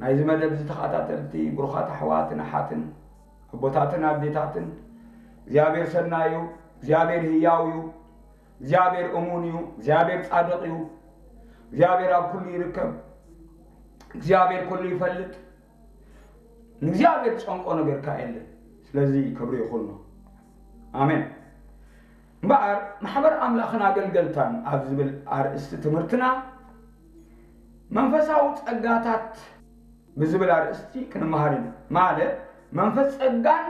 ናይዚ መደብ እዚ ተኸታተልቲ ብሩኻት ኣሕዋትን ኣሓትን ኣቦታትን ኣዴታትን እግዚኣብሔር ሰናይ እዩ። እግዚኣብሔር ህያው እዩ። እግዚኣብሔር እሙን እዩ። እግዚኣብሔር ጻድቕ እዩ። እግዚኣብሔር ኣብ ኩሉ ይርከብ። እግዚኣብሔር ኩሉ ይፈልጥ። ንእግዚኣብሔር ዝጨንቆ ነገር ከኣ የለን። ስለዚ ክብሪ ይኹኖ። ኣሜን። እምበኣር ማሕበር ኣምላኽን ኣገልገልታን ኣብ ዝብል ኣርእስቲ ትምህርትና መንፈሳዊ ጸጋታት ብዝብል ኣርእስቲ ክንመሃር ኢና። ማለት መንፈስ ጸጋን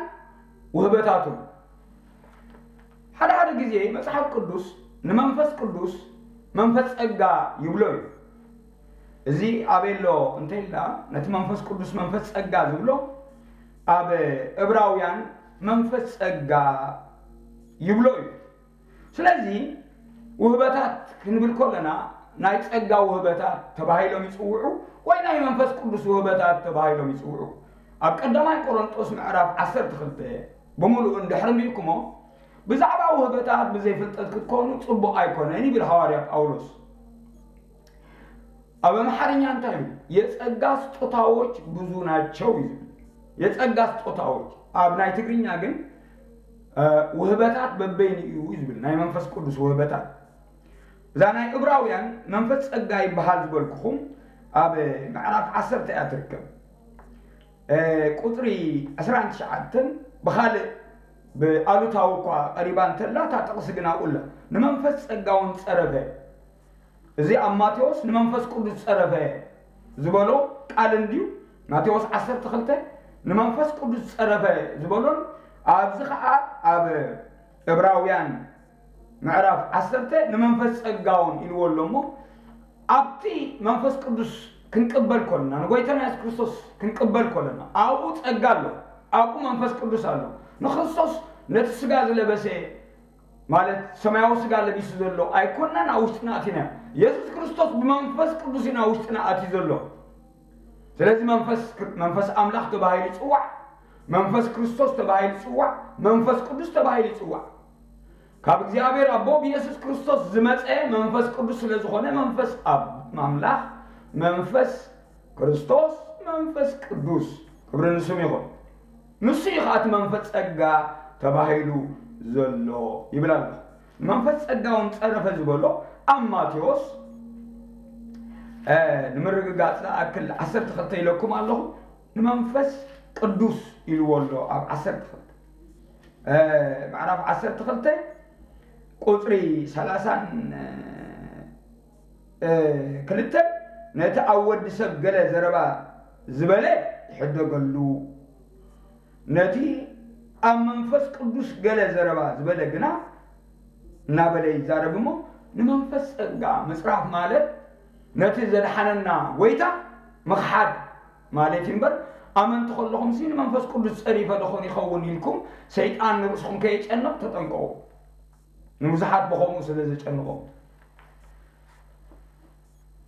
ውህበታቱን። ሓደ ሓደ ግዜ መጽሓፍ ቅዱስ ንመንፈስ ቅዱስ መንፈስ ጸጋ ይብሎ እዩ። እዚ ኣበይ ኣሎ እንተኢልና፣ ነቲ መንፈስ ቅዱስ መንፈስ ጸጋ ዝብሎ ኣብ ዕብራውያን መንፈስ ጸጋ ይብሎ እዩ። ስለዚ ውህበታት ክንብል ከለና ናይ ጸጋ ውህበታት ተባሂሎም ይጽውዑ ወይ ናይ መንፈስ ቅዱስ ውህበታት ተባሂሎም ይጽውዑ። ኣብ ቀዳማይ ቆሮንጦስ ምዕራፍ ዓሰርተ ክልተ ብምሉኡ እንድሕር ኣንቢብኩሞ፣ ብዛዕባ ውህበታት ብዘይፍልጠት ክትኮኑ ጽቡቕ ኣይኮነን ይብል ሃዋርያ ጳውሎስ። ኣብ ኣምሓርኛ እንታይ እዩ? የጸጋ ስጦታዎች ብዙ ናቸው እዩ ዝብል። የጸጋ ስጦታዎች። ኣብ ናይ ትግርኛ ግን እ፣ ውህበታት በበይኑ እዩ ዝብል፣ ናይ መንፈስ ቅዱስ ውህበታት። እዛ ናይ ዕብራውያን መንፈስ ጸጋ ይበሃል ዝበልኩኹም ኣብ ምዕራፍ ዓሰርተ እያ ትርከብ። እ፣ ቁጽሪ ዕስራን ትሽዓተን ብኻልእ ብኣሉታዊ እኳ ቀሪባ እንተላ፣ እታ ጥቕሲ ግን ኣብኡ ኣላ። ንመንፈስ ጸጋ እውን ጸረፈ። እዚ ኣብ ማቴዎስ ንመንፈስ ቅዱስ ጸረፈ ዝበሎ ቃል እንድዩ። ማቴዎስ ዓሰርተ ክልተ ንመንፈስ ቅዱስ ጸረፈ ዝበሎን፣ ኣብዚ ኸኣ ኣብ ዕብራውያን ምዕራፍ ዓሰርተ ንመንፈስ ጸጋ እውን ኢልዎ ኣሎ እሞ፣ ኣብቲ መንፈስ ቅዱስ ክንቅበል ከለና፣ ንጎይታና የሱስ ክርስቶስ ክንቅበል ከለና፣ ኣብኡ ጸጋ ኣሎ፣ ኣብኡ መንፈስ ቅዱስ ኣሎ። ንክርስቶስ ነቲ ስጋ ዝለበሰ ማለት ሰማያዊ ስጋ ለቢሱ ዘሎ ኣይኮነን፣ ኣብ ውሽጥና ኣቲና። የሱስ ክርስቶስ ብመንፈስ ቅዱስ ኢና ውሽጥና ኣትዩ ዘሎ። ስለዚ መንፈስ፣ መንፈስ ኣምላኽ ተባሂሉ ይጽዋዕ፣ መንፈስ ክርስቶስ ተባሂሉ ይጽዋዕ፣ መንፈስ ቅዱስ ተባሂሉ ይጽዋዕ። ካብ እግዚኣብሔር ኣቦ ብየሱስ ክርስቶስ ዝመጸ መንፈስ ቅዱስ ስለ ዝኾነ መንፈስ ኣብ-፣ ኣምላኽ፣ መንፈስ ክርስቶስ፣ መንፈስ ቅዱስ፣ ክብሪ ንስም ይኹን። ንሱ እዩ ኸኣ እቲ መንፈስ ጸጋ ተባሂሉ ዘሎ ይብል ኣሎ። መንፈስ ጸጋ እውን ጸረፈ ዝበሎ ኣብ ማቴዎስ፣ እ፣ ንምርግጋጽ ዝኣክል ዓሰርተ ክልተ ኢለኩም ኣለኹ። ንመንፈስ ቅዱስ ኢልዎ ኣሎ ኣብ ዓሰርተ ክልተ፣ እ፣ ምዕራፍ ዓሰርተ ክልተ ቁጽሪ ሰላሳን፣ እ፣ እ፣ ክልተ፣ ነቲ ኣብ ወዲ ሰብ ገለ ዘረባ ዝበለ ይሕደገሉ፣ ነቲ ኣብ መንፈስ ቅዱስ ገለ ዘረባ ዝበለ ግና እናበለ ይዛረብ እሞ፣ ንመንፈስ ጸጋ ምጽራፍ ማለት ነቲ ዘድሓነና ጎይታ ምኽሓድ ማለት እዩ እምበር፣ ኣመንቲ ከለኹምሲ ንመንፈስ ቅዱስ ጸሪፈ ዶ ኾን ይኸውን ኢልኩም ሰይጣን ንርእስኹም ከየጨንቕ ተጠንቀቑ። ንብዙሓት ብኸምኡ ስለ ዘጨንቖም።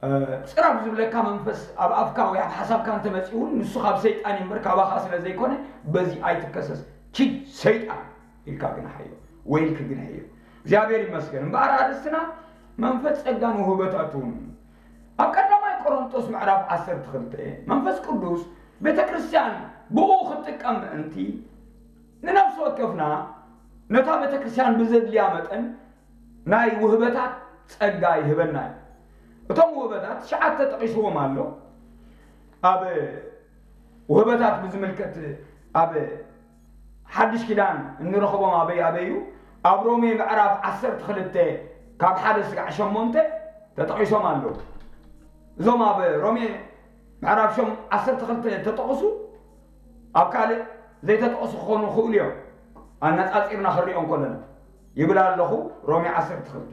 እ፣ ጽረፍ ዝብለካ መንፈስ ኣብ ኣፍካ ወይ ኣብ ሓሳብካ እንተመጺኡ እውን ንሱ ካብ ሰይጣን እዩ እምበር ካባኻ ስለ ዘይኮነ በዚ ኣይትከሰስ። ኪድ ሰይጣን ኢልካ ግንሓዮ ወይ ኢልኪ ግንሕዮ። እግዚኣብሔር ይመስገን። እምበኣር ኣርእስትና መንፈስ ጸጋን ውህበታቱን። ኣብ ቀዳማይ ቆሮንጦስ ምዕራፍ ዓሰርተ ክልተ መንፈስ ቅዱስ ቤተ ክርስቲያን ብኡ ክትጥቀም ምእንቲ ንነፍሲ ወከፍና ነታ ቤተ ክርስቲያን ብዘድልያ መጠን ናይ ውህበታት ጸጋ ይህበና እዩ። እቶም ውህበታት ትሽዓተ ጠቒስዎም ኣሎ። ኣብ ውህበታት ብዝምልከት ኣብ ሓድሽ ኪዳን እንረኽቦም ኣበይ ኣበይ እዩ? ኣብ ሮሜ ምዕራፍ ዓሰርተ ክልተ ካብ ሓደ ስጋዕ ሸሞንተ ተጠቒሶም ኣለዉ። እዞም ኣብ ሮሜ ምዕራፍ ሸም-፣ ዓሰርተ ክልተ ተጠቕሱ ኣብ ካልእ ዘይተጠቕሱ ክኾኑ ይኽእሉ እዮም። ኣነጻጺርና ክንሪኦም ከለና ይብል ኣለኹ ሮሜ ዓሰርተ ክልተ።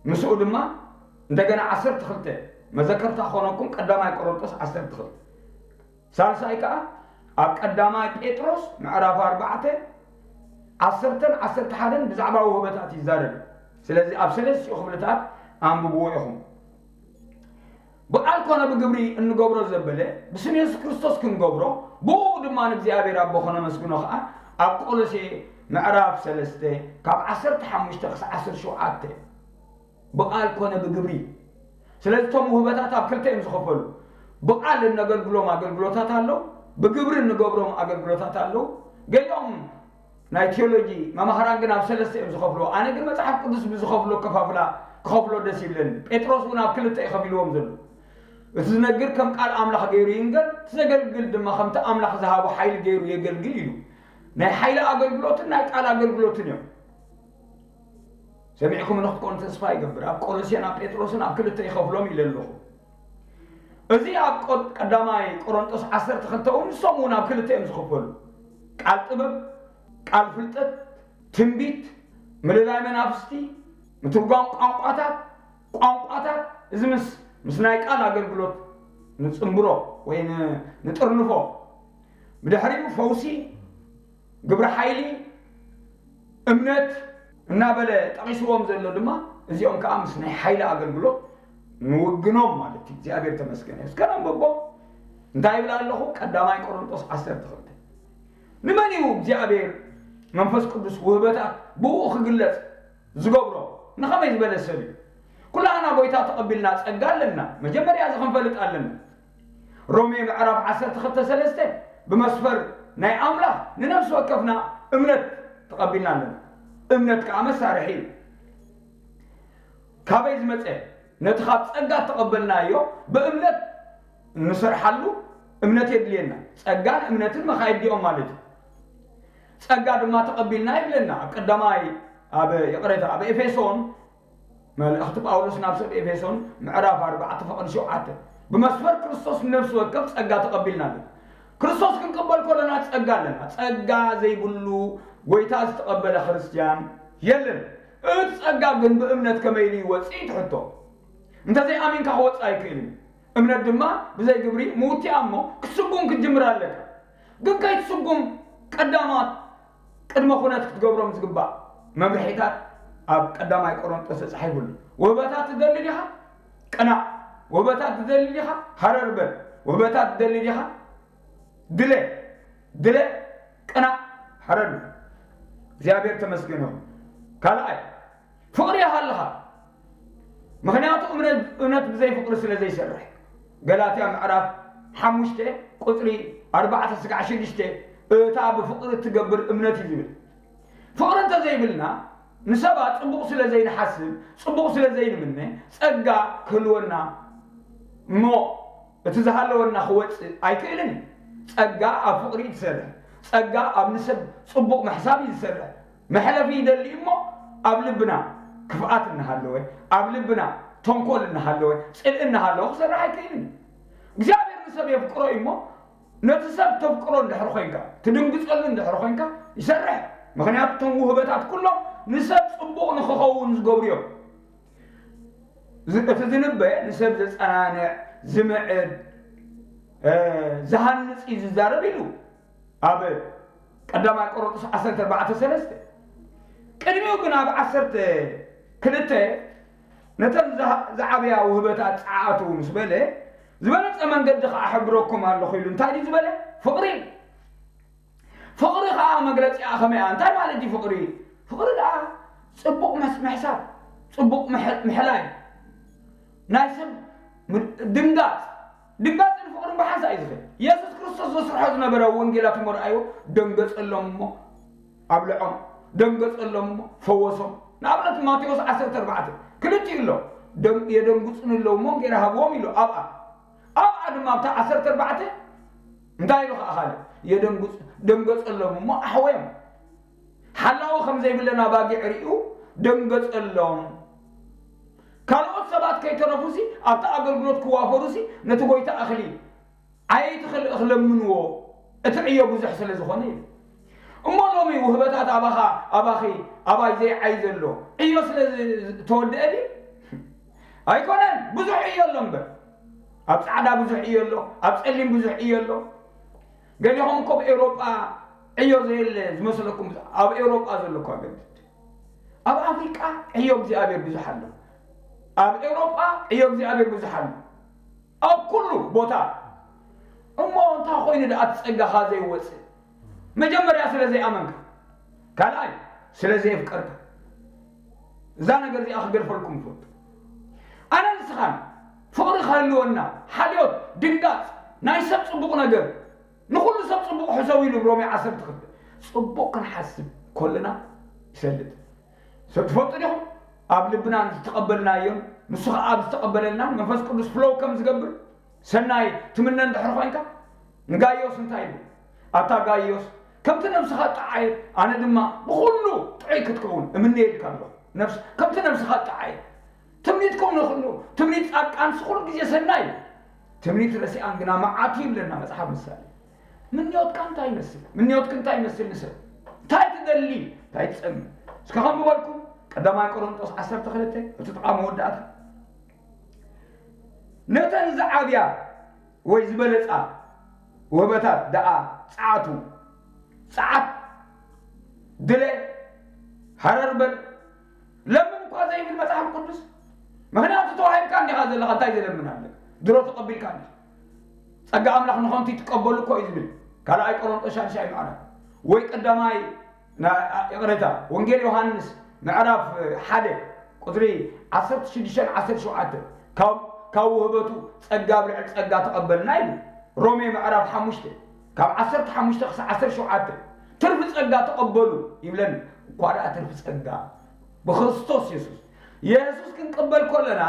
ምስኡ ድማ እንደገና ዓሰርተ ክልተ መዘከርታ ክኾነኩም ቀዳማይ ቆሮንጦስ ዓሰርተ ክልተ። ሳልሳይ ከኣ ኣብ ቀዳማይ ጴጥሮስ ምዕራፍ ኣርባዕተ ዓሰርተን ዓሰርተ ሓደን ብዛዕባ ውህበታት ይዛረብ። ስለዚ ኣብ ሰለስቲኡ ክፍልታት ኣንብብዎ ኢኹም። ብቓል ኮነ ብግብሪ እንገብሮ ዘበለ ብስም የሱስ ክርስቶስ ክንገብሮ፣ ብኡ ድማ ንእግዚኣብሔር ኣቦ ከነመስግኖ ኸኣ ኣብ ቆሎሴ ምዕራፍ ሰለስተ ካብ ዓሰርተ ሓሙሽተ ክሳዕ ዓሰርተ ሸውዓተ። ብቓል ኮነ ብግብሪ። ስለዚ እቶም ውህበታት ኣብ ክልተ እዮም ዝኸፈሉ። ብቓል እነገልግሎም ኣገልግሎታት ኣለዉ፣ ብግብሪ እንገብሮም ኣገልግሎታት ኣለዉ። ገሊኦም ናይ ቴዎሎጂ መማህራን ግን ኣብ ሰለስተ እዮም ዝኸፍልዎ። ኣነ ግን መጽሓፍ ቅዱስ ብዝኸፍሎ ከፋፍላ ክኸፍሎ ደስ ይብለኒ። ጴጥሮስ እውን ኣብ ክልተ እዩ ከፊልዎም ዘሎ። እቲ ዝነግር ከም ቃል ኣምላኽ ገይሩ ይንገር፣ እቲ ዘገልግል ድማ ከምቲ ኣምላኽ ዝሃቦ ሓይሊ ገይሩ የገልግል ኢሉ። ናይ ሓይሊ ኣገልግሎትን ናይ ቃል ኣገልግሎትን እዮም። ሰሚዕኩም ንክትኮኑ ተስፋ ይገብር። ኣብ ቆሎሴን ኣብ ጴጥሮስን ኣብ ክልተ ይኸፍሎም ኢለ ኣለኹ። እዚ ኣብ ቆ- ቀዳማይ ቆሮንጦስ ዓሰርተ ክልተ እውን ንሶም እውን ኣብ ክልተ እዮም ዝኽፈሉ። ቃል ጥበብ፣ ቃል ፍልጠት፣ ትንቢት፣ ምልላይ መናፍስቲ፣ ምትርጓም ቋንቋታት፣ ቋንቋታት፣ እዚ ምስ ምስ ናይ ቃል ኣገልግሎት ንጽንብሮ ወይ ን- ንጥርንፎ። ብድሕሪኡ ፈውሲ፣ ግብሪ ሓይሊ፣ እምነት እናበለ ጠቒስዎም ዘሎ ድማ እዚኦም ከዓ ምስ ናይ ሓይሊ ኣገልግሎት ንውግኖም ማለት እዩ። እግዚኣብሔር ተመስገን እዩ። እስከ ነንብቦ። እንታይ ይብል ኣለኹ? ቀዳማይ ቆሮንጦስ ዓሰርተ ክልተ። ንመን እዩ እግዚኣብሔር መንፈስ ቅዱስ ውህበታት ብኡ ክግለጽ ዝገብሮ? ንኸመይ ዝበለ ሰብ እዩ? ኩላህና ጎይታ ተቐቢልና ጸጋ ኣለና። መጀመርያ እዚ ክንፈልጥ ኣለና። ሮሜ ምዕራፍ ዓሰርተ ክልተ ሰለስተ ብመስፈር ናይ ኣምላኽ ንነፍሲ ወከፍና እምነት ተቐቢልና ኣለና። እምነት ከዓ መሳርሒ እዩ። ካበይ ዝመፀ? ነቲ ካብ ጸጋ ተቐበልናዮ ብእምነት ንሰርሓሉ እምነት የድልየና። ጸጋን እምነትን መኻይዲኦም ማለት እዩ። ጸጋ ድማ ተቐቢልና ይብለና ኣብ ቀዳማይ ኣብ ይቕሬታ ኣብ ኤፌሶን መልእኽቲ ጳውሎስ ናብ ሰብ ኤፌሶን ምዕራፍ ኣርባዕተ ፍቕዲ ሸውዓተ። ብመስፈር ክርስቶስ ንነፍሲ ወከፍ ጸጋ ተቐቢልና ኣለና። ክርስቶስ ክንቅበል ከለና ጸጋ ኣለና። ጸጋ ዘይብሉ ጎይታ ዝተቐበለ ክርስትያን የለን። እቲ ጸጋ ግን ብእምነት ከመይ ኢሉ ይወጽእ እዩ ትሕቶ። እንተዘይኣሚንካ ክወጽእ ኣይክእልን። እምነት ድማ ብዘይ ግብሪ ምውት እያ እሞ ክትስጉም ክትጅምር ኣለካ። ግን ከይትስጉም ቀዳማት ቅድመ ኩነት ክትገብሮም ዝግባእ መምርሒታት ኣብ ቀዳማይ ቆሮንጦስ ተጻሒፉ ኣሎ። ውህበታት ትደሊ ዲኻ? ቅናዕ። ውህበታት ትደሊ ዲኻ? ሃረር በል። ውህበታት ትደሊ ዲኻ? ድለ። ድለ። ቅናዕ። ሃረር በል። እግዚኣብሔር ተመስገን ይኹን። ካልኣይ ፍቕሪ ይሃልኻ። ምኽንያቱ እምነት እምነት ብዘይ ፍቕሪ ስለ ዘይሰርሕ። ገላትያ ምዕራፍ ሓሙሽተ ቁፅሪ ኣርባዕተ ስጋዕ ሽዱሽተ እታ ብፍቕሪ እትገብር እምነት እዩ ዝብል። ፍቕሪ እንተዘይብልና ንሰባት ፅቡቕ ስለ ዘይንሓስብ፣ ፅቡቕ ስለ ዘይንምነ ጸጋ ክህልወና እሞ እቲ ዝሃለወና ክወጽእ ኣይክእልን እዩ። ጸጋ ኣብ ፍቕሪ እዩ ዝሰርሕ። ጸጋ ኣብ ንሰብ ጽቡቕ ምሕሳብ እዩ ዝሰርሕ። መሕለፊ ይደሊ እሞ ኣብ ልብና ክፍኣት እናሃለወ፣ ኣብ ልብና ተንኮል እናሃለወ፣ ጽልኢ እናሃለወ ክሰርሕ ኣይክእልን እዩ። እግዚኣብሔር ንሰብ የፍቅሮ እዩ እሞ ነቲ ሰብ ተፍቅሮ እንድሕር ኮይንካ፣ ትድንግጸሉ እንድሕር ኮይንካ ይሰርሕ። ምኽንያቱ እቶም ውህበታት ኩሎም ንሰብ ጽቡቕ ንክኸውን ዝገብሩ እዮም። ዝ- እቲ ዝንበ ንሰብ ዘጸናንዕ፣ ዝምዕድ፣ እ፣ ዝሃንጽ እዩ ዝዛረብ ኢሉ ኣብ ቀዳማይ ቆሮንቶስ ዓሰርተ ኣርባዕተ ሰለስተ። ቅድሚኡ ግን ኣብ ዓሰርተ ክልተ ነተን ዝሃ- ዝዓበያ ውህበታት ጸዓቱ ምስ በለ፣ ዝበለጸ መንገዲ ከኣ ሕብረኩም ኣለኹ ኢሉ እንታይ ድዩ ዝበለ? ፍቕሪ። ፍቕሪ ከኣ መግለጺኣ ከመይ እያ? እንታይ ማለት እዩ ፍቕሪ? ፍቕሪ ደኣ ጽቡቕ መስ- ምሕሳብ፣ ጽቡቕ ምሕ- ምሕላይ፣ ናይ ሰብ ም- ድንጋጽ። ድንጋጽን ፍቕርን ብሓንሳእ እዩ ዝኽእል። የሱስ ክርስቶስ ዘስርሖ ዝነበረ ወንጌላት እሞ ረኣይዎ፣ ደንገጸሎም እሞ ኣብልዖም፣ ደንገጸሎም እሞ ፈወሶም። ንኣብነት ማቴዎስ ዓሰርተ ኣርባዕተ ክልቲኡ ኣሎ። ደም- የደንግጹኒ ኣለዉ እሞ እንጌራ ሃብዎም ኢሉ ኣብኣ። ኣብኣ ድማ ኣብታ ዓሰርተ ኣርባዕተ እንታይ ኢሉ ከኣ ካልእ? የደንግጹ- ደንገጸሎም እሞ ኣሕወዮም። ሓላዊ ከም ዘይብለን ኣባጊዕ ርእዩ ደንገጸሎም። ካልኦት ሰባት ከይተረፉሲ ኣብቲ ኣገልግሎት ክዋፈሩሲ ነቲ ጎይታ እኽሊ ዓየይቲ ክልእኽ ለምንዎ፣ እቲ ዕዮ ብዙሕ ስለ ዝኾነ ኢሉ። እሞ ሎሚ ውህበታት ኣባኻ ኣባኺ ኣባይ ዘይዓይ ዘሎ ዕዮ ስለ ዝተወደአ ድዩ? ኣይኮነን። ብዙሕ ዕዮ ኣሎ እምበር ኣብ ጻዕዳ ብዙሕ ዕዮ ኣሎ፣ ኣብ ጸሊም ብዙሕ ዕዮ ኣሎ። ገሊኹም እኮ ኣብ ኤውሮጳ ዕዮ ዘየለ ዝመስለኩም። ኣብ ኤውሮጳ ዘሎ እኳ ገድድ ኣብ ኣፍሪቃ ዕዮ እግዚኣብሔር ብዙሕ ኣሎ። ኣብ ኤውሮጳ ዕዮ እግዚኣብሔር ብዙሕ ኣሎ። ኣብ ኩሉ ቦታ። እሞ እንታይ ኮይኑ ደኣ እቲ ጸጋኻ ዘይወጽእ? መጀመርያ ስለ ዘይኣመንካ፣ ካልኣይ ስለ ዘየፍቀርካ። እዛ ነገር እዚኣ ክገድፈልኩም ይፈቱ። ኣነ ንስኻን ፍቕሪ ክህልወና፣ ሓልዮት፣ ድንጋጽ፣ ናይ ሰብ ጽቡቕ ነገር፣ ንኹሉ ሰብ ጽቡቕ ሕሰቡ ኢሉ ሮሜ ዓሰርተ ክልተ። ጽቡቕ ክንሓስብ ከለና ይሰልጥ። ሰብ ትፈልጡ ዲኹም? ኣብ ልብና ዝተቐበልናዮን ንሱ ኸዓ ኣብ ዝተቐበለልናን መንፈስ ቅዱስ ፍሎው ከም ዝገብር ሰናይ ትምነ እንድሕር ኮይንካ፣ ንጋይዮስ እንታይ ኢሉ? ኣታ ጋይዮስ፣ ከምቲ ነብስኻ ጠዓየት፣ ኣነ ድማ ብኹሉ ጥዑይ ክትከውን እምነየልካ ኣለኹ። ነብስ-፣ ከምቲ ነብስኻ ጠዓየት። ትምኒትኩም ንኹሉ፣ ትምኒት ጻድቃንስ ኩሉ ግዜ ሰናይ እዩ። ትምኒት ረሲኣን ግና መዓት እዩ ይብለና መጽሓፍ ምሳሌ። ምንዮትካ እንታይ ይመስል? ምንዮትክ እንታይ ይመስል ንሰብ? እንታይ ትደሊ? እንታይ ትጸምእ? እስከ ከም ዝበልኩም ቀዳማይ ቆሮንጦስ ዓሰርተ ክልተ እቲ ጥቓ መወዳእታ። ነተን ዝዓብያ ወይ ዝበለጻ ውህበታት ደኣ ጸዓቱ። ጸዓት፣ ድለ፣ ሃረር በል፣ ለምን እኳ ዘይብል መጽሓፍ ቅዱስ። ምኽንያቱ ተዋሂብካ እንዲኻ ዘለኻ እንታይ ዘለምን ኣለካ? ድሮ ተቐቢልካ እንዲኻ። ጸጋ ኣምላኽ ንኸምቲ ትቀበሉ እኮ እዩ ዝብል። ካልኣይ ቆሮንጦስ ሻድሻይ ምዕራፍ። ወይ ቀዳማይ ና-፣ ይቕሬታ፣ ወንጌል ዮሃንስ ምዕራፍ ሓደ ቁጽሪ ዓሰርተ ሽዱሽተን ዓሰርተ ሸውዓተን፣ ካብ፣ ካብ ውህበቱ ጸጋ ኣብ ልዕሊ ጸጋ ተቐበልና ኢሉ። ሮሜ ምዕራፍ ሓሙሽተ ካብ ዓሰርተ ሓሙሽተ ክሳብ ዓሰርተ ሸውዓተ፣ ትርፊ ጸጋ ተቐበሉ ይብለኒ። እኳ ደኣ ትርፊ ጸጋ ብክርስቶስ የሱስ። የሱስ ክንቅበል ከለና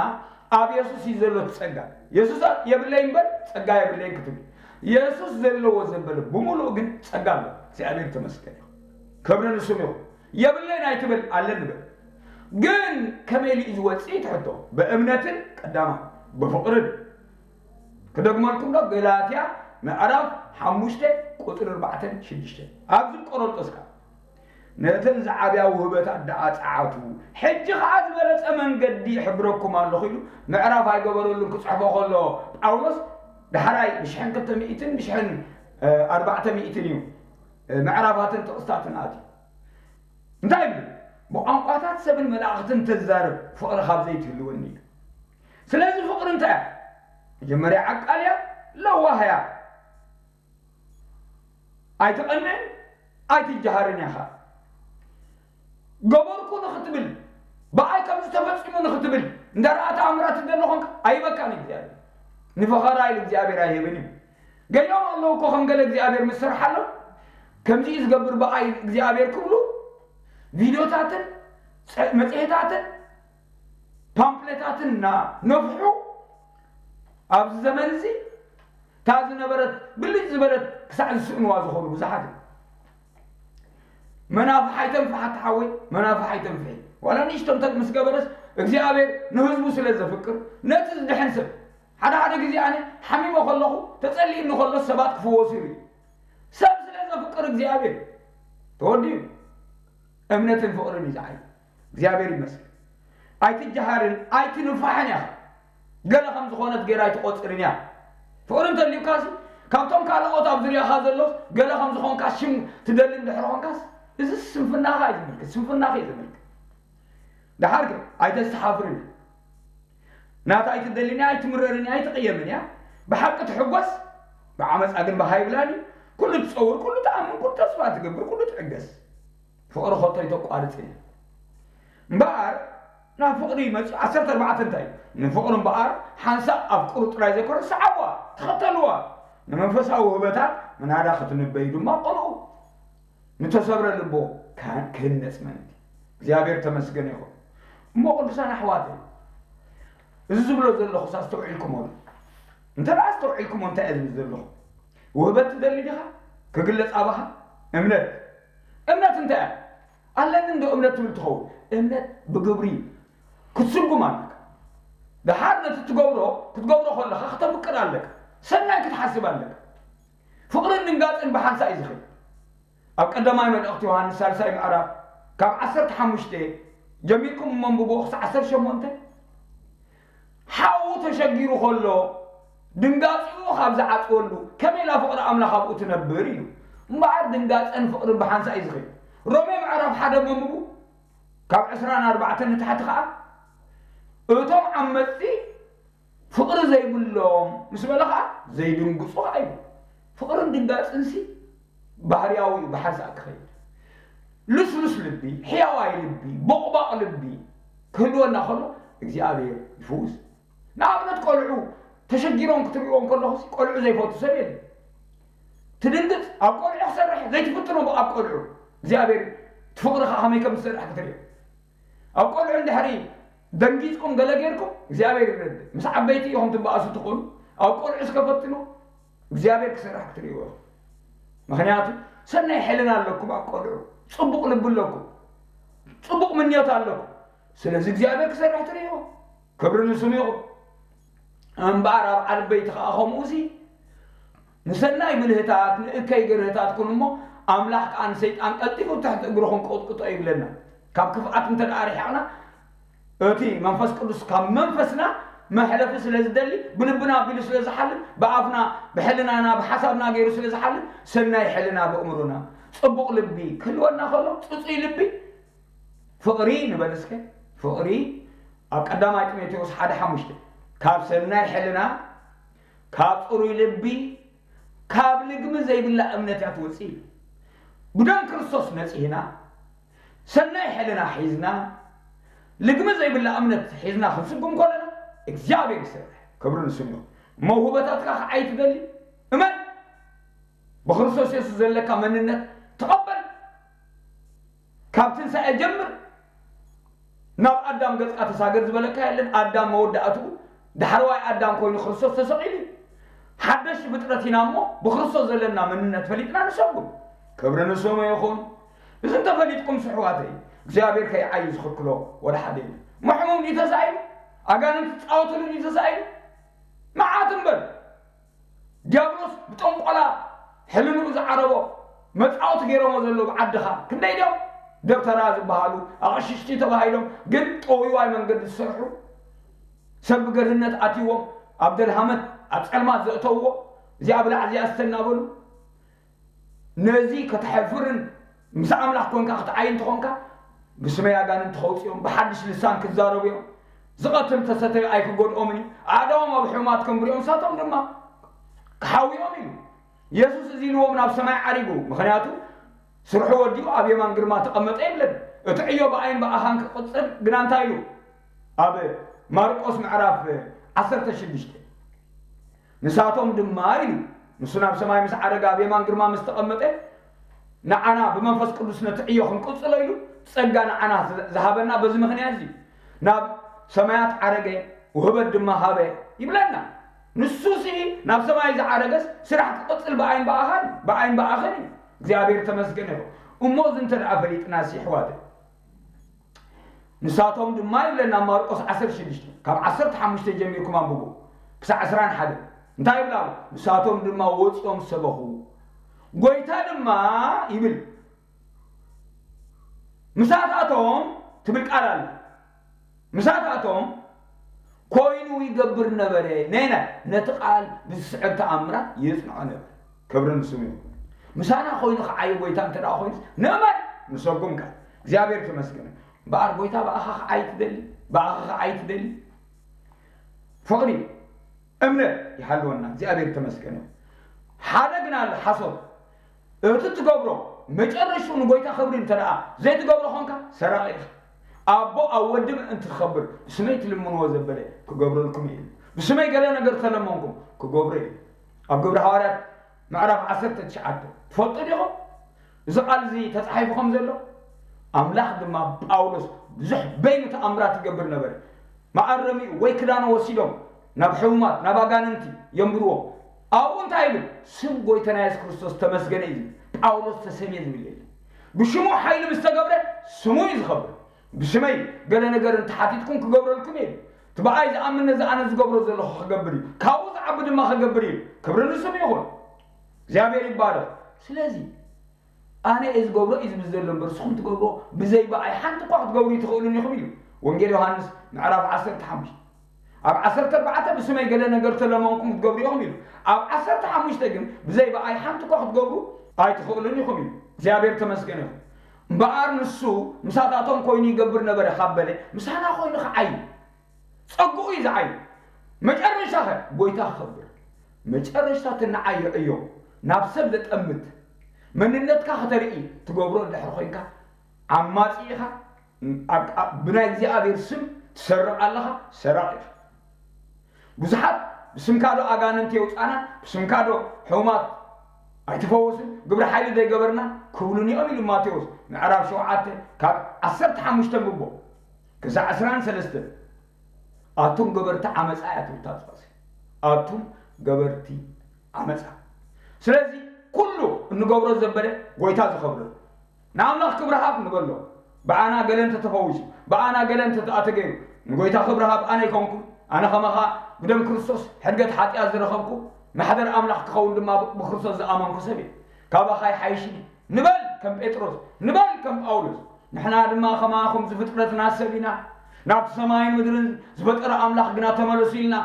ኣብ የሱስ እዩ ዘሎ እቲ ጸጋ። የሱስ የብለይ እምበር ጸጋ የብለይን ክትብል። የሱስ ዘለዎ ዘበለ ብምሉእ ግን ጸጋ ኣሎ። እግዚኣብሔር ተመስገን ይኹን። ክብሪ ንስሙ ይኹን። የብለይን ኣይትበል፣ ኣለኒ በል። ግን ከመይ ኢሉ እዩ ዝወጽእ ትሕቶ? ብእምነትን ቀዳማይ ብፍቕርን። ክደግመልኩም ዶ? ገላትያ ምዕራፍ ሓሙሽተ ቁጽሪ ኣርባዕተን ሽዱሽተን። ኣብዚ ቆሮንጦስ ከኣ ነተን ዝዓብያ ውህበታት ደኣ ጸዓቱ፣ ሕጂ ኸኣ ዝበለጸ መንገዲ ይሕብረኩም ኣለኹ ኢሉ ምዕራፍ ኣይገበረሉን ክጽሕፎ ከሎ ጳውሎስ ዳሕራይ ብሽሕን ክልተ ሚእትን ብሽሕን ኣርባዕተ ሚእትን እዩ ምዕራፋትን ጥቕስታትን ኣትዩ። እንታይ ይብል? ብቋንቋታት ሰብን መላእኽትን ተዛረብ፣ ፍቕሪ ካብ ዘይትህልወኒ ኢሉ። ስለዚ ፍቕሪ እንታይ እያ? መጀመርያ ዓቃል እያ፣ ለዋህ እያ። ኣይትቐንዕን ኣይትጀሃርን ኢኻ። ገበርኩ ንኽትብል፣ ብኣይ ከምዚ ተፈጺሙ ንኽትብል፣ እንዳ ረኣ ተኣምራት ትደሊ ኾንካ ኣይበቃን እግዚኣብሔር። ንፈኸራ ኢሉ እግዚኣብሔር ኣይህብን እዩ። ገሊኦም ኣለዉ እኮ ከም ገለ እግዚኣብሔር ምስ ሰርሓሎም፣ ከምዚ እዩ ዝገብር ብኣይ እግዚኣብሔር ክብሉ፣ ቪድዮታትን፣ ጸ-፣ መጽሔታትን፣ ፓምፕሌታትን እና ነፍሑ ኣብዚ ዘመን እዚ እታ ዝነበረት ብልጭ ዝበለት ክሳዕ ዝስእንዋ ዝኾኑ ብዙሓት እዮም። መናፍሕ ኣይተንፍሕ ኣታ ሓወይ፣ መናፍሕ ኣይተንፍሒ። ዋላ ንእሽቶ እንተ ምስ ገበረስ እግዚኣብሔር ንህዝቡ ስለ ዘፍቅር ነቲ ዝድሕን ሰብ፣ ሓደ ሓደ ግዜ ኣነ ሓሚመ ከለኹ ተጸሊእኒ ከሎ ሰባት ክፍወሱ ይርኢ። ሰብ ስለ ዘፍቅር እግዚኣብሔር ተወዲኡ እምነትን ፍቕርን እዩ ዝዓዩ። እግዚኣብሔር ይመስገን። ኣይትጀሃርን ኣይትንፋሕን ኢኻ። ገለ ከም ዝኾነት ገይራ ኣይትቖጽርን እያ። ፍቕሪ እንተልዩካሲ ካብቶም ካልኦት ኣብ ዙርያኻ ዘሎስ ገለ ከም ዝኾንካ ሽም ትደሊ እንድሕር ኾንካስ እዚ ስንፍናኻ እዩ ዘመልክት፣ ስንፍናኺ እዩ ዘመልክት። ደሓር ከ ኣይተስተሓፍርን። ናታ ኣይትደልን እያ፣ ኣይትምረርን እያ፣ ኣይትቕየምን እያ። ብሓቂ ትሕጎስ፣ ብዓመፃ ግን ብሃ ይብላን እዩ። ኩሉ ትፀውር፣ ኩሉ ትኣምን፣ ኩሉ ተስፋ ትገብር፣ ኩሉ ትዕገስ። ፍቕሪ ኸቶ ኣይተቋርፅን እያ። እምበኣር ናብ ፍቕሪ መፂኡ ዓሰርተ ኣርባዕተ እንታይ እዩ? ንፍቕሪ እምበኣር ሓንሳእ ኣፍቅሩ ጥራይ ዘይኮነ ሰዓብዋ፣ ተኸተልዋ። ንመንፈሳዊ ውህበታት ምናዳ ክትንበዩ ድማ ቅንኡ። ንተሰብረ ልቦ ክሃ-፣ ክህነጽ ማለት እዩ። እግዚኣብሔር ተመስገን ይኹን። እሞ ቅዱሳን ኣሕዋተይ፣ እዚ ዝብሎ ዘለኹስ ኣስተውዒልኩሞሉ? እንተ ደኣ ኣስተውዒልኩሞ እንታይ እየ ዝብል ዘለኹ? ውህበት ትደሊ ዲኻ? ክግለጽ ኣባኻ? እምነት። እምነት እንታይ እያ? ኣለኒ እንዶ እምነት ትብል ትኸውን? እምነት ብግብሪ ክትስጉም ኣለካ። ደሓር ነቲ ትገብሮ፣ ክትገብሮ ከለኻ ክተፍቅር ኣለካ። ሰናይ ክትሓስብ ኣለካ። ፍቕርን ድንጋጽን ብሓንሳእ እዩ ዝኸይድ። ኣብ ቀዳማይ መልእኽቲ ዮሃንስ ሳልሳይ ምዕራፍ ካብ ዓሰርተ ሓሙሽተ ጀሚርኩም እሞ ኣንብብዎ ክሳዕ ዓሰርተ ሸሞንተ። ሓዉ ተሸጊሩ ከሎ ድንጋጺኡ ካብ ዝዓጽወሉ ከመይ ኢላ ፍቕሪ ኣምላኽ ኣብኡ ትነብር ኢሉ። እምበኣር ድንጋጸን ፍቕርን ብሓንሳእ እዩ ዝኸይድ። ሮሜ ምዕራፍ ሓደ እሞ ኣንብቡ ካብ ዕስራን ኣርባዕተን ንታሕቲ ኸኣ እቶም ዓመጽቲ ፍቕሪ ዘይብሎም ምስ በለ ኸዓ ዘይድንግጹ ኸዓ ይብሉ። ፍቕርን ድንጋጽንሲ ባህርያዊ እዩ፣ ብሓንሳእ ክኸይድ። ልስሉስ ልቢ፣ ሕያዋይ ልቢ፣ ቦቕባቕ ልቢ ክህልወና ከሎ እግዚኣብሔር ይፍውስ። ንኣብነት ቆልዑ ተሸጊሮም ክትሪእዎም ከለኹ ቆልዑ ዘይፈቱ ሰብ የለ። ትድንግፅ ኣብ ቆልዑ ክሰርሕ ዘይትፍትኖ ኣብ ቆልዑ እግዚኣብሔር ፍቕርኻ ከመይ ከም ዝሰርሕ ክትሪኦ ኣብ ቆልዑ እንድሕሪ ደንጊፅኩም ገለ ጌርኩም እግዚኣብሔር ይረድእ። ምስ ዓበይቲ ኢኹም ትበኣሱ ትኾኑ ኣብ ቆልዑ እስከፈትኖ እግዚኣብሔር ክሰርሕ ክትሪእዎ። ምክንያቱ ሰናይ ሕልና ኣለኩም ኣብ ቆልዑ፣ ፅቡቕ ልቢ ኣለኩም፣ ፅቡቕ ምንዮት ኣለኩም። ስለዚ እግዚኣብሔር ክሰርሕ ትሪእዎ። ክብሪ ንስሙ ይኹን። እምበኣር ኣብ ዓበይቲ ከዓ ከምኡ ሲ ንሰናይ ብልህታት ንእከይ ገርህታት ኩን እሞ ኣምላኽ ከዓ ንሰይጣን ቀልጢፉ ትሕቲ እግርኹም ቀጥቅጦ ይብለና። ካብ ክፍኣት እንተ ደኣ ርሒቕና እቲ መንፈስ ቅዱስ ካብ መንፈስና መሕለፊ ስለ ዝደሊ ብልብና ኣቢሉ ስለ ዝሓልፍ ብኣፍና ብሕልናና ብሓሳብና ገይሩ ስለ ዝሓልፍ ሰናይ ሕልና ብእምሮና ፅቡቕ ልቢ ክህልወና ከሎ ፅፁይ ልቢ ፍቕሪ ንበል እስከ ፍቕሪ ኣብ ቀዳማይ ጢሞቴዎስ ሓደ ሓሙሽተ ካብ ሰናይ ሕልና ካብ ፅሩይ ልቢ ካብ ልግሚ ዘይብላ እምነት እያ ትወፅእ ኢሉ። ብደም ክርስቶስ ነፂህና ሰናይ ሕልና ሒዝና ልግሚ ዘይብላ እምነት ሒዝና ክንስጉም ከለና እግዚኣብሔር ይሰርሕ። ክብሪ ንስሙ ይኹን። መውህበታትካ ክዓይ ትደሊ እመን። ብክርስቶስ የሱስ ዘለካ መንነት ተቐበል። ካብ ትንሳኤ ጀምር ናብ ኣዳም ገጽካ ተሳገር ዝበለካ የለን። ኣዳም መወዳእትኡ ዳሕረዋይ ኣዳም ኮይኑ ክርስቶስ ተሰቒሉ እዩ። ሓደሽ ፍጥረት ኢና እሞ ብክርስቶስ ዘለና መንነት ፈሊጥና ንሰጉም። ክብሪ ንስሙ ይኹን። እዚ እንተፈሊጥኩም ስሕዋተይ እግዚኣብሔር ከይዓዩ ዝኽልክሎ ወላ ሓደ የለን። መሕሙም ድዩ ተሳኢሉ? ኣጋንንቲ ዝፃወትሉ ድዩ ተሳኢሉ? መዓት እምበር ዲያብሎስ ብጠንቆላ ሕልንኡ ዝዓረቦ መፃወቲ ገይሮሞ ዘለዉ ዓድኻ ክንደይ ድዮም? ደብተራ ዝበሃሉ ኣቕሽሽቲ ተባሂሎም ግን ጠውይዋይ መንገዲ ዝሰርሑ ሰብ ብገርህነት ኣትይዎም ኣብ ደልሃመት ኣብ ፀልማት ዘእተውዎ እዚኣ ብላዕ እዚኣ ዝተ እናበሉ ነዚ ከተሕፍርን ምስ ኣምላኽ ኮንካ ክትዓይ እንተኾንካ ብስመይ ኣጋንንቲ ከውፅኦም ብሓድሽ ልሳን ክዛረቡ እዮም። ዝቐትል ተሰተዩ ኣይክጎድኦምን እዩ። ኣእዳዎም ኣብ ሕሙማት ከንብርኦም ንሳቶም ድማ ክሓውዮም ኢሉ። የሱስ እዚ ኢልዎም ናብ ሰማይ ዓሪጉ። ምኽንያቱ ስርሑ ወዲኡ ኣብ የማን ግርማ ተቐመጠ የብለን። እቲ ዕዮ ብኣይን ብኣኻን ክቕፅል ግና እንታይ ኢሉ? ኣብ ማርቆስ ምዕራፍ ዓሰርተ ሽዱሽተ ንሳቶም ድማ ኢሉ ንሱ ናብ ሰማይ ምስ ዓረገ ኣብ የማን ግርማ ምስ ተቐመጠ ንዓና ብመንፈስ ቅዱስ ነቲ ዕዮ ክንቅጽሎ ኢሉ ጸጋ ንዓና ዝሃበና በዚ ምኽንያት እዚ ናብ ሰማያት ዓረገ ውህበት ድማ ሃበ ይብለና። ንሱ ሲ ናብ ሰማይ ዝዓረገስ ስራሕ ክቕጽል ብኣይን ብኣኻን ብኣይን ብኣኸን እዩ። እግዚኣብሔር ተመስገን ይኹን። እሞ እዚ እንተ ደኣ ፈሊጥና ሲ ኣሕዋተይ ንሳቶም ድማ ይብለና ማርቆስ ዓሰርተ ሽዱሽተ ካብ ዓሰርተ ሓሙሽተ ጀሚርኩም ኣንብቡ ክሳዕ ዕስራን ሓደን እንታይ ይብላ ንሳቶም ድማ ወፂኦም ሰበኹ ጎይታ ድማ ይብል ምሳታቶም ትብል ቃል ኣለ ምሳታቶም ኮይኑ ይገብር ነበረ ነይነ ነቲ ቃል ብዝስዕብ ተኣምራት የፅንዖ ነበር ክብሪ ንስሙ ይኹን ምሳና ኮይኑ ከዓይ ጎይታ እንተ ኮይኑ ንእመን ንሰጉም ቃል እግዚኣብሔር ተመስገነ በኣር ጎይታ ብኣኻ ከዓይ ትደሊ ብኣኻ ከዓይ ትደሊ ፍቕሪ እምነት ይሃልወና እግዚኣብሔር ተመስገነ ሓደ ግና ኣሎ ሓሶት እቲ ትገብሮ መጨረሽኡ ንጎይታ ክብሪ እንተ ደኣ ዘይትገብሮ ኾንካ ሰራቂ ኢኻ ኣቦ ኣብ ወዲ ምእንቲ ክኸብር ብስመይ ትልምንዎ ዘበለ ክገብረልኩም እዩ ብስመይ ገለ ነገር ተለመንኩም ክገብሮ እዩ ኣብ ግብሪ ሃዋርያት ምዕራፍ ዓሰርተ ትሽዓተ ትፈልጡ ዲኹም እዚ ቃል እዚ ተጻሒፉ ከም ዘሎ ኣምላኽ ድማ ጳውሎስ ብዙሕ በይኑ ተኣምራት ይገብር ነበረ መኣረሚኡ ወይ ክዳኑ ወሲዶም ናብ ሕሙማት ናብ ኣጋንንቲ የንብርዎ ኣብኡ እንታይ ይብል ስም ጎይታና የሱስ ክርስቶስ ተመስገነ እዩ ጳውሎስ ተሰምየ ዝብል የለ ብሽሙ ሓይሊ ምስ ተገብረ ስሙ እዩ ዝኸብር ብሽመይ ገለ ነገር እንተሓቲትኩም ክገብረልኩም እየ እቲ ብኣይ ዝኣምን ነዚ ኣነ ዝገብሮ ዘለኹ ክገብር እዩ ካብኡ ዝዓቢ ድማ ክገብር እዩ ክብሪ ንስም ይኹን እግዚኣብሔር ይባረክ ስለዚ ኣነ እየ ዝገብሮ እዩ ዝብል ዘሎ እምበር ንስኹም ትገብሮ ብዘይ ብኣይ ሓንቲ እኳ ክትገብሩ ይትኽእሉን ኢኹም ኢሉ ወንጌል ዮሃንስ ምዕራፍ ዓሰርተ ሓሙሽተ ኣብ ዓሰርተ ኣርባዕተ ብስመይ ገለ ነገር ተለመንኩም ክትገብሩ ኢኹም ኢሉ ኣብ ዓሰርተ ሓሙሽተ ግን ብዘይ ብኣይ ሓንቲ እኳ ክትገብሩ ኣይትኽእሉን ኢኹም ኢሉ እግዚኣብሔር ተመስገን ይኹን እምበኣር ንሱ ምሳታቶም ኮይኑ ይገብር ነበረ ካብ በለ ምሳና ኮይኑ ክዓይ ጸግኡ እዩ ዝዓይ መጨረሻኸ ጎይታ ክኸብር መጨረሽታ ትንዓዮ ዕዮ ናብ ሰብ ዘጠምት መንነትካ ከተርኢ ትገብሮ እንድሕር ኮይንካ ዓማፂ ኢኻ ብናይ እግዚኣብሔር ስም ትሰርቕ ኣለኻ ሰራቕ ኢኻ ብዙሓት ብስምካ ዶ ኣጋንንቲ የውፃና፣ ብስምካ ዶ ሕሙማት ኣይተፈወሱን፣ ግብረ ሓይሊ ዘይገበርና ክብሉኒ እዮም ኢሉ ማቴዎስ ምዕራፍ ሸውዓተ ካብ ዓሰርተ ሓሙሽተ ንብቦ ክሳዕ ዕስራን ሰለስተን። ኣቱም ገበርቲ ዓመፃ እያ ትብል እታ ጥቕሲ። ኣቱም ገበርቲ ዓመፃ። ስለዚ ኩሉ እንገብሮ ዘበለ ጎይታ ዝኸብረሉ ንኣምላኽ ክብሪ ሃብ ንበሎ። ብኣና ገለ እንተተፈዊሱ፣ ብኣና ገለ እንተተኣተገይሩ፣ ንጎይታ ክብሪ ሃብ ኣነ ኣይኮንኩን። ኣነ ከማኻ ብደም ክርስቶስ ሕድገት ሓጢኣት ዝረኸብኩ፣ ማሕደር ኣምላኽ ክኸውን ድማ ብክርስቶስ ዝኣመንኩ ሰብ እየ። ካባኻ ይሓይሽኒ ንበል ከም ጴጥሮስ፣ ንበል ከም ጳውሎስ። ንሕና ድማ ከማኹም ዝፍጥረትና ሰብ ኢና፣ ናብቲ ሰማይን ምድርን ዝፈጠረ ኣምላኽ ግና ተመለሱ ኢልና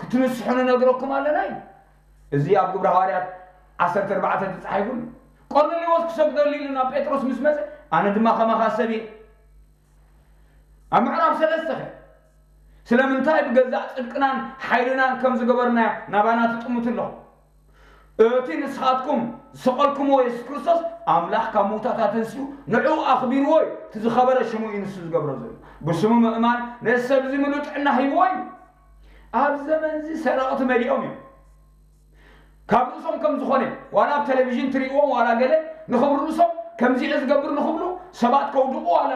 ክትንስሑ ንነግረኩም ኣለና እዩ። እዚ ኣብ ግብረ ሃዋርያት ዓሰርተ ኣርባዕተ ተጻሒፉ ኣሎ። ቆርኔሌዎስ ክሰግደሉ ኢሉ ናብ ጴጥሮስ ምስ መጸ፣ ኣነ ድማ ከማኻ ሰብ እየ። ኣብ ምዕራፍ ሰለስተ ኸ ስለምንታይ ብገዛእ ጽድቅናን ሓይልናን ከም ዝገበርናዮ ናባና ትጥምቱ ኣለኹም? እቲ ንስኻትኩም ዝሰቐልኩምዎ የሱስ ክርስቶስ ኣምላኽ ካብ ምውታት ኣተንሲኡ ንዕኡ ኣኽቢርዎ እዩ። እቲ ዝኸበረ ሽሙ እዩ ንሱ ዝገብሮ ዘሎ። ብስሙ ምእማን ነዚ ሰብ እዚ ምሉእ ጥዕና ሂብዎ እዩ። ኣብ ዘመን እዚ ሰረቕቲ መሊኦም እዮም። ካብ ርእሶም ከም ዝኾነ ዋላ ኣብ ቴሌቪዥን ትርእዎም ዋላ ገለ ንኽብሪ ርእሶም ከምዚ እየ ዝገብር ንኽብሉ ሰባት ከውድቑ ዋላ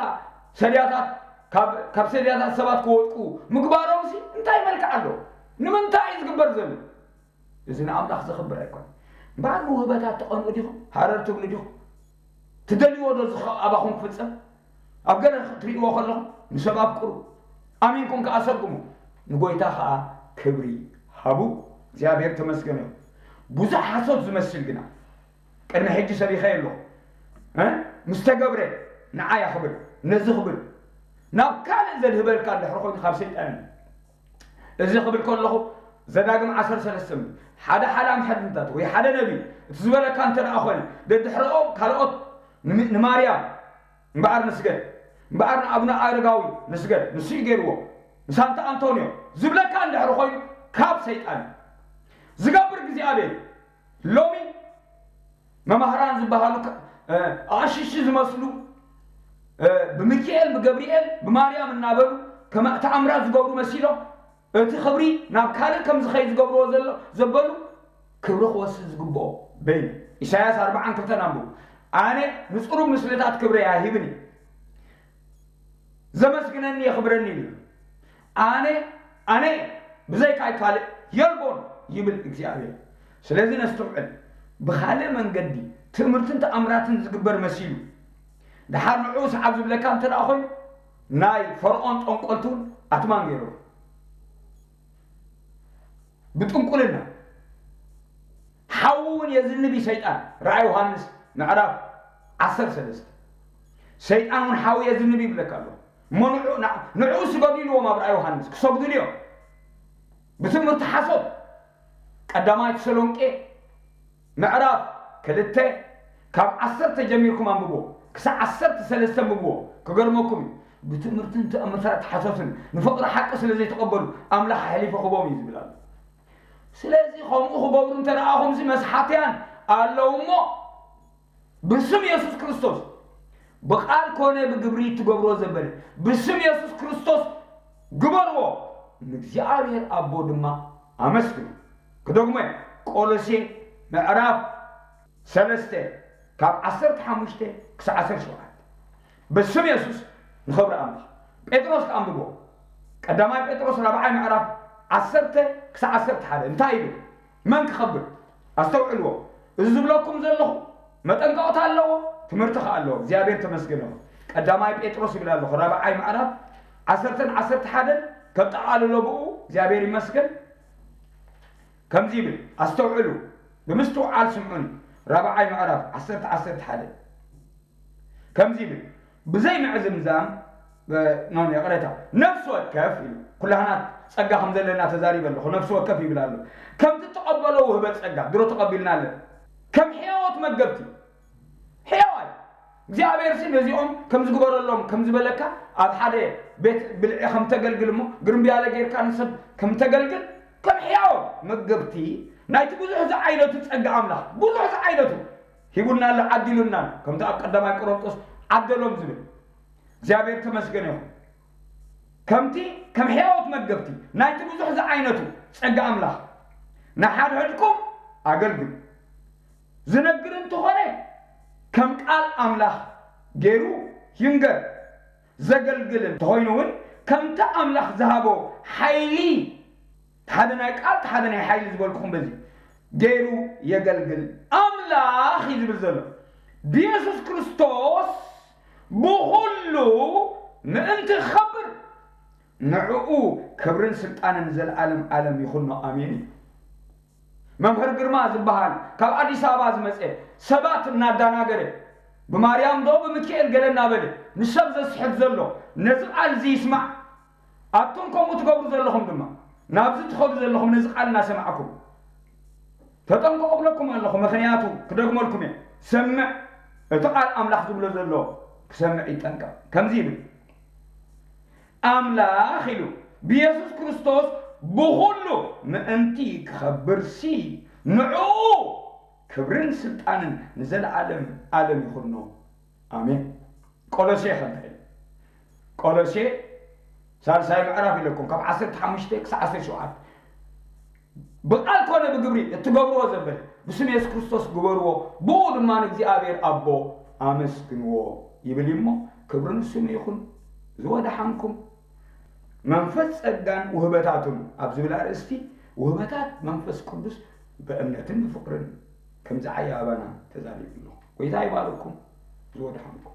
ሰድያታት ካብ ሰድያታት ሰባት ክወድቁ ምግባሮም ሲ እንታይ መልክዕ ኣለዎ? ንምንታይ እዩ ዝግበር ዘሎ? እዚ ንኣምላኽ ዘኽብር ኣይኮነን። እምበኣር ንውህበታት ትቐንኡ ዲኹም? ሃረር ትብሉ ዲኹም? ትደልይዎ ዶ እዚ ኣባኹም ክፍጸም? ኣብ ገለ ክትርእይዎ ከለኹም ንሰብ ኣፍቅሩ፣ ኣሚንኩም ከኣ ሰጉሙ፣ ንጎይታ ከኣ ክብሪ ሃቡ። እግዚኣብሔር ተመስገን ይኹን። ብዙሕ ሓሶት ዝመስል ግና ቅድሚ ሕጂ ሰቢኸ ኣለኹ እ ምስ ተገብረ ንዓይ ክብል ነዚ ክብል ናብ ካልእ ዘድህበልካ እንድሕር ኮይኑ ካብ ሰይጣን እዩ። እዚ ክብል ከለኹ ዘዳግም ዓሰርተ ሰለስተ ሓደ ሓደ ኣምሐድንታት ወይ ሓደ ነቢ እቲ ዝበለካ እንተ ደኣ ኾነ ደድሕረኦም ካልኦት ንማርያም እምበኣር ንስገድ እምበኣር ንኣቡነ ኣረጋዊ ንስገድ ንሱ እዩ ገይርዎ ንሳንታ ኣንቶንዮ ዝብለካ እንድሕር ኮይኑ ካብ ሰይጣን እዩ። ዝገብር እግዚኣብሔር ሎሚ መማህራን ዝበሃሉ ኣሽሽ ዝመስሉ ብሚካኤል ብገብርኤል ብማርያም እናበሉ ተኣምራት ዝገብሩ መሲሎም እቲ ክብሪ ናብ ካልእ ከም ዝኸይ ዝገብርዎ ዘሎ ዘበሉ ክብሪ ክወስድ ዝግብኦ በይኑ ኢሳያስ ኣርባዓን ክልተን ኣንብቡ። ኣነ ንፅሩብ ምስልታት ክብረይ ኣይህብን እየ ዘመስግነኒ የኽብረኒ ኢሉ ኣነ ኣነ ብዘይካይ ካልእ የልቦን ይብል እግዚኣብሔር። ስለዚ ነስትውዕል። ብኻልእ መንገዲ ትእምርትን ተኣምራትን ዝግበር መሲሉ ድሓር ንዕኡ ሰዓብ ዝብለካ እንተ ደኣ ኮይኑ ናይ ፈርዖን ጠንቆልቲ እውን ኣትማን ገይሩ ብጥንቁልና ሓዊ እውን የዝንብ እዩ ሰይጣን። ራእይ ዮሃንስ ምዕራፍ ዓሰርተ ሰለስተ ሰይጣን እውን ሓዊ የዝንብ ይብለካ ኣሎ። እሞ ንዕኡ ስገዱ ኢልዎም ኣብ ራእይ ዮሃንስ ክሰግዱሉ እዮም። ብትምህርቲ ሓሶት ቀዳማይ ተሰሎንቄ ምዕራፍ ክልተ ካብ ዓሰርተ ጀሚርኩም ኣንብቦ ክሳብ ዓሰርተ ሰለስተ ኣንብቦ ክገርመኩም እዩ። ብትምህርትን ተኣምርታት ሓሶትን ንፍቕሪ ሓቂ ስለ ዘይተቐበሉ ኣምላኽ ኣሕሊፉ ክቦም እዩ ዝብል ኣሎ። ስለዚ ከምኡ ክገብሩ እንተ ደኣ ከምዚ መስሓትያን ኣለዉ እሞ ብስም የሱስ ክርስቶስ ብቓል ኮነ ብግብሪ ትገብርዎ ዘበለ ብስም የሱስ ክርስቶስ ግበርዎ ንእግዚኣብሔር ኣቦ ድማ ኣመስግኑ። ክደግሞ ቆሎሴ ምዕራፍ ሰለስተ ካብ ዓሰርተ ሓሙሽተ ክሳብ ዓሰርተ ሸውዓተ ብስም የሱስ ንኸብሪ ኣምላኽ ጴጥሮስ ክኣንብቦ ቀዳማይ ጴጥሮስ ራብዓይ ምዕራፍ ዓሰርተ ክሳብ ዓሰርተ ሓደ እንታይ ይብል? መን ክኸብር? ኣስተውዕልዎ። እዚ ዝብለኩም ዘለኹ መጠንቀቕታ ኣለዎ፣ ትምህርቲ ኸዓ ኣለዎ። እግዚኣብሔር ተመስገን ይኹን። ቀዳማይ ጴጥሮስ ይብል ኣለኹ ራብዓይ ምዕራፍ ዓሰርተን ዓሰርተ ሓደን ከጠቓልሎ ብኡ እግዚኣብሔር ይመስገን። ከምዚ ይብል ኣስተውዕሉ፣ ብምስትውዓል ስምዑኒ። ራብዓይ ምዕራፍ ዓሰርተ ዓሰርተ ሓደ ከምዚ ይብል ብዘይ ምዕዝምዛም ኖ ይቕሬታ ነፍሲ ወከፍ ኢሉ ኩላህና ጸጋ ከም ዘለና ተዛሪበ ኣለኹ። ነፍሲ ወከፍ ይብል ኣሎ ከምቲ እተቐበሎ ውህበት ጸጋ ድሮ ተቐቢልና ኣለን ከም ሕያዎት መገብቲ ሕያዋይ እግዚኣብሔር ሲ ነዚኦም ከም ዝግበረሎም ከም ዝበለካ ኣብ ሓደ ቤት ብልዒ ከም ተገልግል እሞ ግርምብያለ ጌርካ ንሰብ ከም ተገልግል ከም ሕያው መገብቲ ናይቲ ብዙሕ ዝዓይነቱ ጸጋ ኣምላኽ ብዙሕ ዝዓይነቱ ሂቡና ኣሎ ዓዲሉና ኣሎ ከምቲ ኣብ ቀዳማይ ቆሮንጦስ ዓደሎም ዝብል እግዚኣብሔር ተመስገን ይኹን። ከምቲ ከም ሕያዎት መገብቲ ናይቲ ብዙሕ ዝዓይነቱ ጸጋ ኣምላኽ ንሓድሕድኩም ኣገልግሉ። ዝነግር እንተኾነ ከም ቃል ኣምላኽ ገይሩ ይንገር። ዘገልግል እንተኾይኑ እውን ከምቲ ኣምላኽ ዝሃቦ ሓይሊ፣ ሓደ ናይ ቃል ሓደ ናይ ሓይሊ ዝበልኩኹም በዚ ገይሩ የገልግል ኣምላኽ እዩ ዝብል ዘሎ። ብየሱስ ክርስቶስ ብኹሉ ምእንቲ ክኸብር ንዕኡ ክብርን ስልጣንን ዘለዓለም ዓለም ይኹኖ፣ ኣሜን እዩ። መምህር ግርማ ዝበሃል ካብ ኣዲስ ኣበባ ዝመጸ ሰባት እናዳናገረ ብማርያም ዶ ብምክኤል ገለ እናበለ ንሰብ ዘስሕት ዘሎ ነዚ ቃል እዚ ይስማዕ። ኣቱም ከምኡ ትገብሩ ዘለኹም ድማ ናብዚ ትኸዱ ዘለኹም ነዚ ቃል እናሰማዕኩም ተጠንቀቑ ብለኩም ኣለኹ። ምኽንያቱ ክደግመልኩም እየ። ሰምዕ፣ እቲ ቃል ኣምላኽ ዝብሎ ዘሎ ክሰምዕ ይጠንቀቕ። ከምዚ ይብል፣ ኣምላኽ ኢሉ ብየሱስ ክርስቶስ ብኹሉ ምእንቲ ክኸብርሲ ንዕኡ ክብርን ስልጣንን ንዘለዓለም ዓለም ይኹኖ፣ ኣሜን። ቆሎሴ ከንተ ኢሉ፣ ቆሎሴ ሳልሳይ ምዕራፍ ኢለኩም ካብ ዓሰርተ ሓሙሽተ ክሳብ ዓሰርተ ሸውዓተ፣ ብቓል ኮነ ብግብሪ እትገብርዎ ዘበለ ብስም የሱስ ክርስቶስ ግበርዎ፣ ብኡ ድማ ንእግዚኣብሔር ኣቦ ኣመስግንዎ ይብል እዩ እሞ፣ ክብሪ ንስሙ ይኹን። ዝወደሓንኩም መንፈስ ጸጋን ውህበታቱን ኣብ ዝብል ኣርእስቲ፣ ውህበታት መንፈስ ቅዱስ ብእምነትን ብፍቕርን ከም ዝዓዪ ኣባና ተዛሪቡ ኣሎ። ጎይታ ይባርኩም። ዝወደሓንኩም።